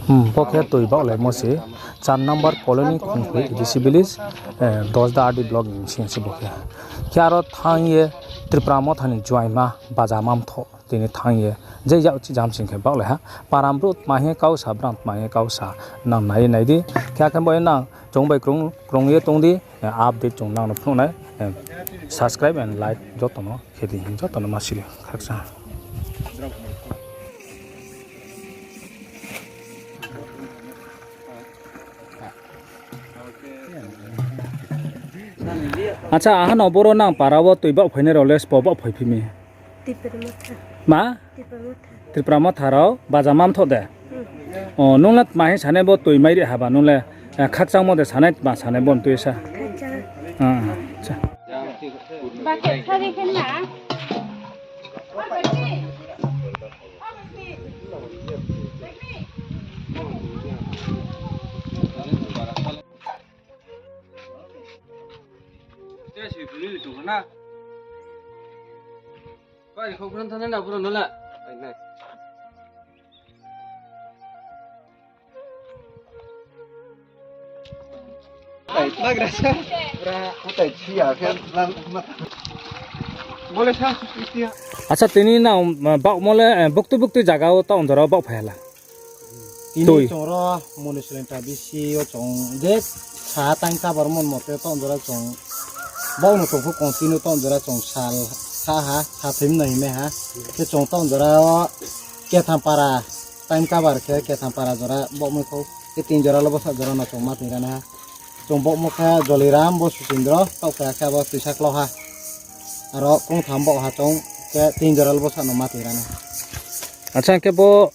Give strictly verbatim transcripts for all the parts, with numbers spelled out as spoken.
Bo khe toi baohlaimo se, char number colony Khongkhoi A D C village, Dosda R D block ni sing se bo khe. Khe aro thanng ye Tripura Motha ni juaima Baja Mamthoh tini thanng ye, je yak chi jam sing khe baohlai ha. Para brouh tma hing ye kau sa, brang tma hing ye kau sa, nang nai ye nai di. Khe akhe bo ye nang chung bai krung, krung ye tong di, update chung nang no phnuh nai, subscribe and like joto no khe di, joto no ma siri khakchang. Acha, aha no boro nang para wo toi baohphai nai rao le sbo baohphai phi mi? Ma? Tripura Motha rao Baja Mamthoh de? O, nung le tma hing sanai bo toi mai ri haba, nung le khakchangmo de sanai, tma sanai bo no tui sa. Acha, tini nang baohmo le buktui buktui zaga wo taoh jora wo baohphai ha la? Tini chung ro Munisling ta bisi yo chung je sa time cover mon mote taoh jora chung baoh no chung pho continue taoh jora chung sal ha ha, sa thim no himai ha. Khe chung taoh jora wo Kethampara time cover khe Kethampara jora baohmai khou. Khe tin jora le bsa jora no chung ma tui ra nai ha. Chung baohmo khe Joliram bo Suchindro, taoh khe akhe abo tuisa klau ha. Aro kongtham baoh ha chung khe tin jora le bsa no ma tui ra nai. Acha, khe bo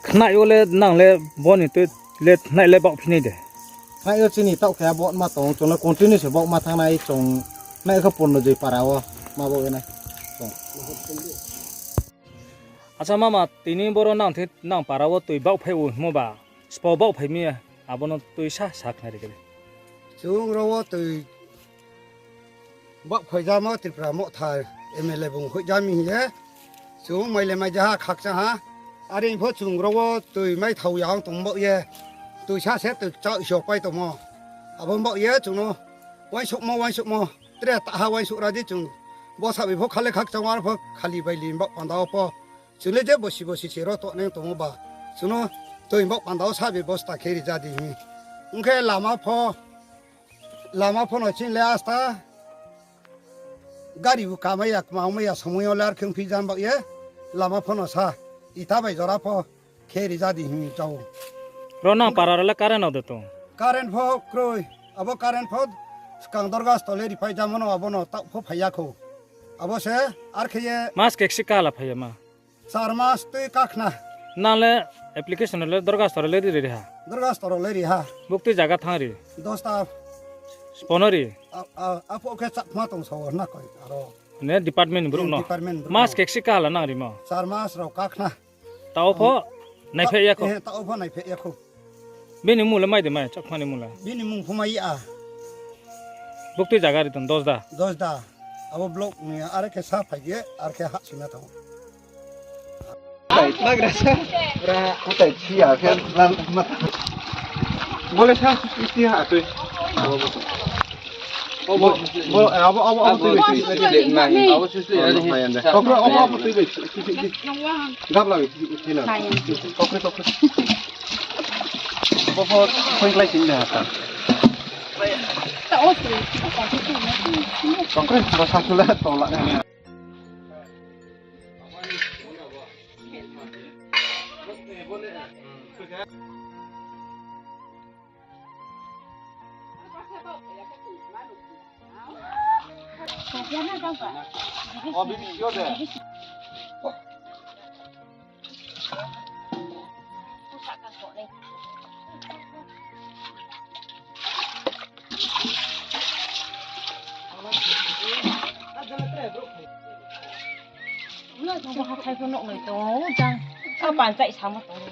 khnaih yo le nang le bo ni tui le khnaih le baohphi nai de? Khnaih yo chini taoh khe baoh ma tong, chung le continue se baoh ma thanng nai, chung khnaih khe Purno Joi para wo ma baoh ye nai. Acha mama, tini boro nang para wo toi baohphai ou hingmo ba, sbo baohphai mi, abo no tuisa sa khnari khe di. Chung ro wo toi baohphai jamo Tripura Motha M L A bung hoih ja mi hing ye. Chung mai le mai ja ha, khakchang ha. Are pho chung ro wo toi mai thao ya ong tong baoh ye. Tuisa se toi chá sio pai tongmo. Abo baoh ye chung no uaingsouhmo, uaingsouhmo. Tre ta ha uaingsouh ra di chung. Bo sabi pho khale khakchang, ar pho khali bai li baoh panda wo pho. Chung le je bosi bosi se ro tongnai tongmo ba. Chung no toi baoh panda wo sabi bosta khe ri ja di hing. Ong khe lama pho, lama pho no chini le asta gari bu kamai ya, kma ongmai ya, somoi yo le ar khe ongphi jam baoh ye, lama pho no sa, ita bai jora pho khe ri ja di hing chá ou. Ro nang para ro le current no de tong? Current pho kroi, abo current pho skang dorgas to le ripai jamo no, abo no taoh pho phai ya khou. Abo se ar khe ye mas keksi kaha la phai ya ma? Char mas tui kakhna. Nang le application le dorgas to ro le ri ri ha? Dorgas to ro le ri ha. Buktui zaga thanng ri? Dosta. Sbo no ri? Aphuh khe Chakma tong sao na koi aro. Ne department ni brouh no? Mas keksi kaha la nang rimo? Char mas rao kakhna. Taoh pho naipheh ya khou? Taoh pho naipheh ya khou. Bini mung le mai de mai, Chakma ni mung le? Bini mung pho mai ya. Buktui zaga ri tong, Dosda? Dosda. Abo block ni are khe sa phai ye, ar khe hahsoing na tong. Bole sa susi ha tui. Abo, abo, abo tui bai. Kokro, abo, abo tui bai. Gabla bai, thina. Kokro, kokro. Bo pho, khoi klái sing de ha ta. Kokro, bo sa sula tola. Bo hathái pho nuh nai tong ou jang. A panchai samo tong ou.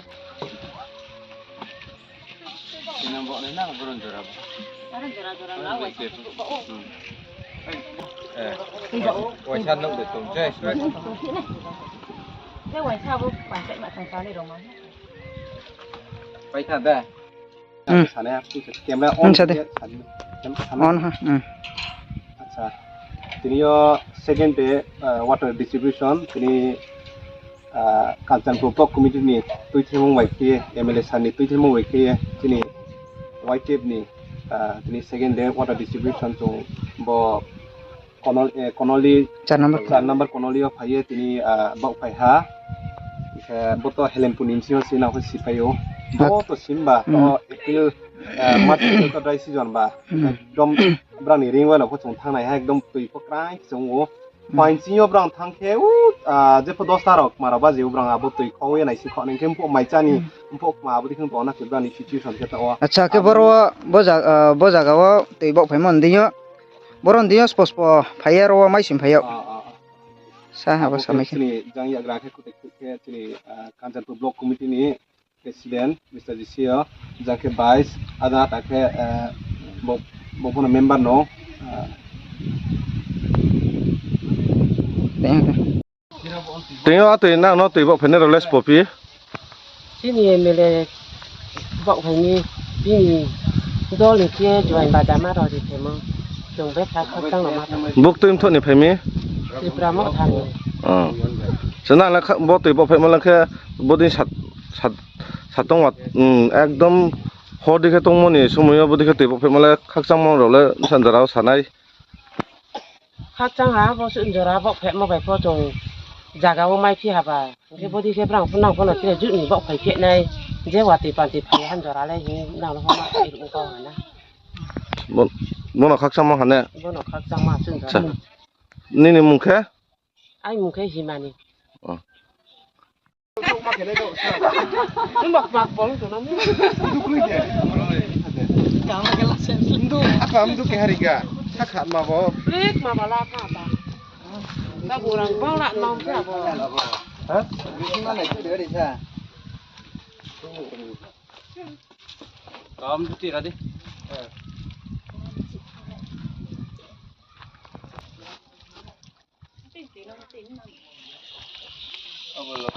Sinang bo nai nang boron jora bo. Boron jora jora na, waisa nuh de tong je. Je waisa bo panchai ma tong kali roma. Pai kha de. Hmm. Sanai ha, camera on sa de. On ha. Hmm. Acha. Tini yo second day, ah, water distribution, tini, ah, Kanchanpur Block Committee ni tuithaimung bai khe, M L A sir ni tuithaimung bai khe, tini Y T F ni, ah, tini second day water distribution chung bo Konol-, eh, Konoli, char number. Char number Konoli yo phai ye tini, ah, baoh phai ha. Khe bo to Helenpur ni bsing yo se nang pho si phai ou. Bo to sim ba, to April, eh, March, April to dry season ba. Hmm. Ekdom brang ni ring wa no pho chung thanng nai ha, ekdom tui pho krai chung ou. Hmm. Phaing sing yo brang thanng khe, u, ah, jepho dosta rao kma rao baji ou brang abo tui khau ye nai si khau nai khe mpho mai chani, mpho kma abo dei khe mpho na khe brang ni situation khe ta ou. Acha, khe abo boro, bo ja-, ah, bo jaga wo tui baoh phaimo ndi yo. Boro ndi yo spo spo phai ye ro wo mai sim phai yag. Ah, ah, ah. Sa ha bo abo sa khe mai khe. Chini jang yagra khe kutai khe chini, ah, Kanchanpur Block Committee ni President, Mister G C O, jang khe Vice, ada ta khe, ah, bo, bo pho no member no, ah. Thank you. Tini yo atoi nang no tui baoh phainai rao le spo phi? Chini M L A baoh phai ni, chini dol ni khe juaing bajama rao ri phaimo. Chung be kha khakchang no ma tong. Buktui mthoh ni phai mi? Tripura Motha ni. Oh. Chana le kha, bo tui baoh phaimo le khe, bo dei sat, sat, satong wa, um, ekdom hor dei khe tongmo ni somoi yo bo dei khe tui baoh phaimo le khakchangmo rao le bsa jora wo sanai. Khakchang ha, bo se jora baoh phehmo bai pho chung zaga wo mai phi ha ba. Hing khe bodei khe brang pho nang pho no tre juh ni baoh phai phehnai. Je watoi pantoi phai ha jora le hing nang no pho ma phai ruh kau ha na. Bo, bo no khakchangmo ha ne? Bo no khakchangmo ha chung jora. Acha. Nini mung khe? Ai mung khe Himani. Oh. Ndu, apa ndu kehari ga? Sakha ma bo. Rik ma bala kha ba. Ba burang bang la nong kha bo. Ha? Bisi ma nai tu de ri sa. Kam tu ti ra di. Abo lo.